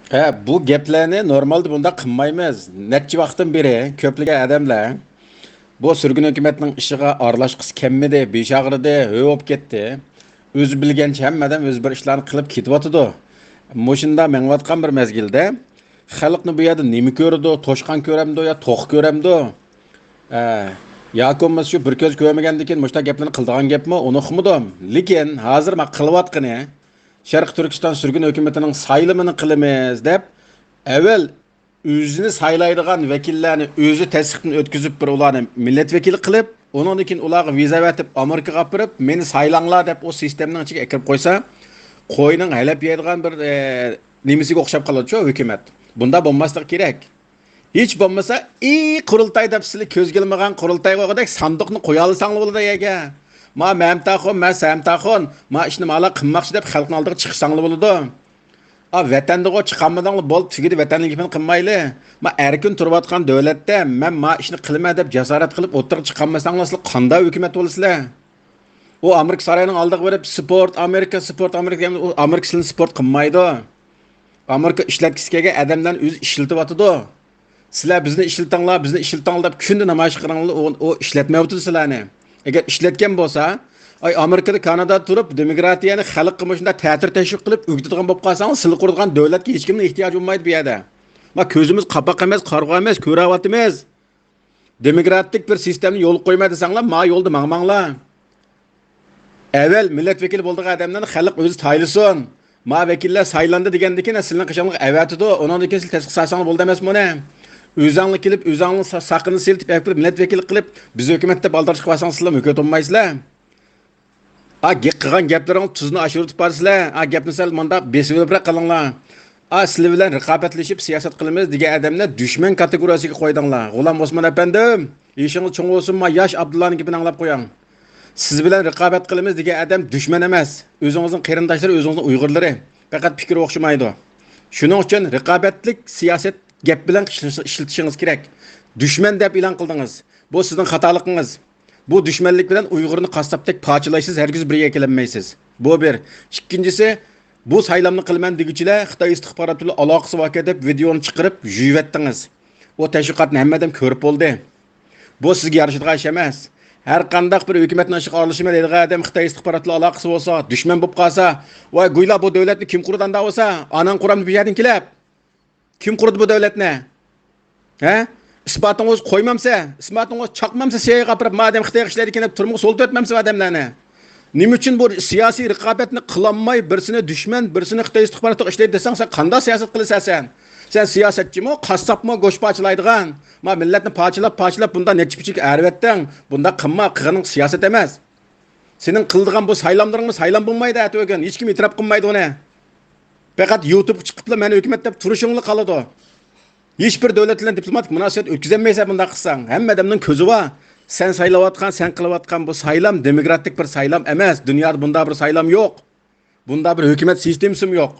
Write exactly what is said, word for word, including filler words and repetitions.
ھە، بۇ گەپلەرنى نورمالدا بۇنداق قىلمايمىز. نەچچە ۋاقىتتىن بېرى كۆپلىگەن ئادەملەر بۇ سۈرگۈن ھۆكۈمەتنىڭ ئىشىغا ئارىلاشقۇسى كەلمىدى، بېشى ئاغرىدى، ھۆ بولۇپ كەتتى. ئۆزى بىلگەنچە ھەممە ئادەم ئۆزى بىر ئىشلارنى قىلىپ كېتىۋاتىدۇ. مۇشۇنداق مېڭىۋاتقان بىر مەزگىلدە خەلقنى بۇ يەردە نېمە كۆرىدۇ، توشقان كۆرەمدۇ يا توخۇ كۆرەمدۇ؟ ھە، ياكى بولمىسا شۇ بىر كۆز كۆرمىگەندىكىن مۇشۇنداق گەپلەرنى قىلىدىغان گەپمۇ، ئۇنى ئۇقمىدىم. لېكىن ھازىر ما قىلىۋاتقىنى، شەرقىي تۈركىستان سۈرگۈن ھۆكۈمىتىنىڭ سايلىمىنى قىلىمىز دەپ، ئەۋۋەل ئۆزىنى سايلايدىغان ۋەكىللەرنى ئۆزى تەستىقتىن ئۆتكۈزۈپ، بىر ئۇلارنى مىللەت ۋەكىلى قىلىپ، ئۇنىڭدىن كېيىن ئۇلارغا ۋىزا ئەۋەتىپ، ئامېرىكىغا ئاپىرىپ، مېنى سايلاڭلار دەپ، ئۇ سىستېمىنىڭ ئىچىگە ئەكىرىپ قويسا، قوينىڭ ھەلەپ يەيدىغان بىر، ئە، نېمىسىگە ئوخشاپ قالىدۇچۇ ھۆكۈمەت. بۇنداق بولماسلىقى كېرەك. ھېچ بولمىسا، ئى، قۇرۇلتاي دەپ سىلى كۆزگە ئىلمىغان قۇرۇلتاي قويغۇدەك ساندۇقنى قويالىساڭلا بولىدۇ يەرگە. ما مەمتاخۇن، ما سەمتاخۇن، ما ئىشنى مالا قىلماقچى دەپ خەلقنىڭ ئالدىغا چىقساڭلا بولىدۇ. ئا، ۋەتەندىغۇ چىقالمىدىڭلا بول، تۈگىدى ۋەتەننىڭ گېپىنى قىلمايلى. ما ئەركىن تۇرۇۋاتقان دۆلەتتە مەن ما ئىشنى قىلىمەن دەپ جاسارەت قىلىپ ئوتتۇرىغا چىقالمىساڭلار سىلەر قانداق ھۆكۈمەت بولىسىلەر؟ ئۇ ئامېرىكا سارىيىنىڭ ئالدىغا بېرىپ، سپورت، ئامېرىكا، سپورت، ئامېرىكا دېگەندە، ئۇ ئامېرىكا سىلىنى سپورت قىلمايدۇ. ئامېرىكا ئىشلەتكۈسى كەلگەن ئادەملەرنى ئۆزى ئىشلىتىۋاتىدۇ. سىلەر بىزنى ئىشلىتىڭلار، بىزنى ئىشلىتىڭلار دەپ كۈندە نامايىش قىلىڭلار، ئۇ، ئۇ ئىشلەتمەيۋاتىدۇ سىلەرنى. ئەگەر ئىشلەتكەن بولسا، ئاي، ئامېرىكىدا، كانادادا تۇرۇپ دېموكراتىيەنى خەلققە مۇشۇنداق تەتۈر تەشۋىق قىلىپ ئۆگىتىدىغان بولۇپ قالساڭلار، سىلەر قۇرىدىغان دۆلەتكە ھېچكىمنىڭ ئېھتىياجى بولمايدۇ بۇ يەردە. ما كۆزىمىز قاپاق ئەمەس، قارىغۇ ئەمەس، كۆرۈۋاتىمىز. دېموكراتىك بىر سىستېمىنى يولغا قويماي دېسەڭلار، ما يولدا ماڭماڭلار. ئەۋەل مىللەت ۋەكىلى بولىدىغان ئادەملەرنى خەلق ئۆزى سايلىسۇن. ما ۋەكىللەر سايلاندى دېگەندىكىن سىلىنىڭ قېشىڭلارغا ئەۋەتىدۇ، ئۇنىڭدىن كېيىن سىلەر تەستىق سالساڭلار بولىدۇ ئەمەسمۇ ئۇنى؟ ئۆزۈڭلار كېلىپ ئۆزۈڭلارنىڭ سا-، ساقىنى سېلىتىپ ئەكىرىپ مىللەت ۋەكىلى قىلىپ بىز ھۆكۈمەت دەپ ئالدىراشقا بارساڭلار سىلەرمۇ ھۆكۈمەت بولمايسىلەر. ئا، گەپ قىلغان گەپلىرىڭ تۇزنى ئاشۇرۇۋېتىپ بارىسىلەر. ئا، گەپنى سەل مۇنداق بېسىۋېلىپراق قىلىڭلار. ئا، سىلەر بىلەن رىقابەتلىشىپ سىياسەت قىلىمىز دېگەن ئادەمنى دۈشمەن كاتېگورىيەسىگە قويدۇڭلار. غۇلام ئوسمان ئەپەندىم، يېشىڭىز چوڭ بولسۇن، ما ياش ئابدۇللانىڭ گېپىنى ئاڭلاپ قويۇڭ. سىز بىلەن رىقابەت قىلىمىز دېگەن ئادەم دۈشمەن ئەمەس. ئۆزىڭىزنىڭ قېرىنداشلىرى، ئۆزىڭىزنىڭ ئۇيغۇرلىرى. پەقەت پىكرى ئوخشىمايدۇ. شۇنىڭ ئۈچۈن رىقابەتلىك سىياسەت گەپ بىلەن ئىشلىتىشىڭىز كېرەك. دۈشمەن دەپ ئېلان قىلدىڭىز. بۇ سىزنىڭ خاتالىقىڭىز. بۇ دۈشمەنلىك بىلەن ئۇيغۇرنى قاسساپتەك پارچىلايسىز، ھەرگىز بىر يەرگە كېلەلمەيسىز. بۇ بىر. ئىككىنچىسى، بۇ سايلامنى قىلىمەن دېگۈچىلەر خىتاي ئىستىخباراتى بىلەن ئالاقىسى باركەن دەپ ۋىدېئونى چىقىرىپ يۇيۇۋەتتىڭىز. ئۇ تەشۋىقاتنى ھەممە ئادەم كۆرۈپ بولدى. بۇ سىزگە يارىشىدىغان ئىش ئەمەس. ھەر قانداق بىر ھۆكۈمەتنىڭ ئىشىغا ئارىلىشىمەن دەيدىغان ئادەم خىتاي ئىستىخباراتى بىلەن ئالاقىسى بولسا، دۈشمەن بولۇپ قالسا، ۋاي گۇيلا بۇ دۆلەتنى كىم قۇرىدۇ ئاندا بولسا، ئاناڭ قۇرامدۇ بۇ يەردىن كېلىپ؟ كىم قۇرىدۇ بۇ دۆلەتنى؟ ھە؟ ئىسپاتىڭىز قويمامسە؟ ئىسپاتىڭىز چاقمامسە سىيايغا ئاپىرىپ، ما ئادەم خىتايغا ئىشلەيدىكەن دەپ تۈرمىگە سولىتىۋەتمەمسە ئادەملەرنى؟ نېمە ئۈچۈن بۇ سىياسىي رىقابەتنى قىلالماي، بىرسىنى دۈشمەن، بىرسىنى خىتاي ئىستىخباراتىغا ئىشلەيدۇ دېسەڭ، سەن قانداق سىياسەت قىلىسەن سەن؟ سەن سىياسەتچىمۇ، قاسساپمۇ، گۆش پارچىلايدىغان؟ ما مىللەتنى پارچىلاپ، پارچىلاپ بۇنداق نەچچە پۈچۈككە ئەرىۋەتتىڭ. بۇنداق قىلما، قىلغىنىڭ سىياسەت ئەمەس. سېنىڭ قىلىدىغان بۇ سايلاملىرىڭمۇ سايلام بولمايدۇ ئەتە ئۆگۈن. ھېچكىم ئېتىراپ قىلمايدۇ ئۇنى. پەقەت يۇتۇبقا چىقىپلا مەن ھۆكۈمەت دەپ تۇرۇشۇڭلا قالىدۇ. ھېچبىر دۆلەت بىلەن دىپلوماتىك مۇناسىۋەت ئۆتكۈزەلمەيسەن بۇنداق قىلساڭ. ھەممە ئادەمنىڭ كۆزى بار. سەن سايلاۋاتقان، سەن قىلىۋاتقان بۇ سايلام دېموكراتىك بىر سايلام ئەمەس. دۇنيادا بۇنداق بىر سايلام يوق. بۇنداق بىر ھۆكۈمەت سىستېمىسىمۇ يوق.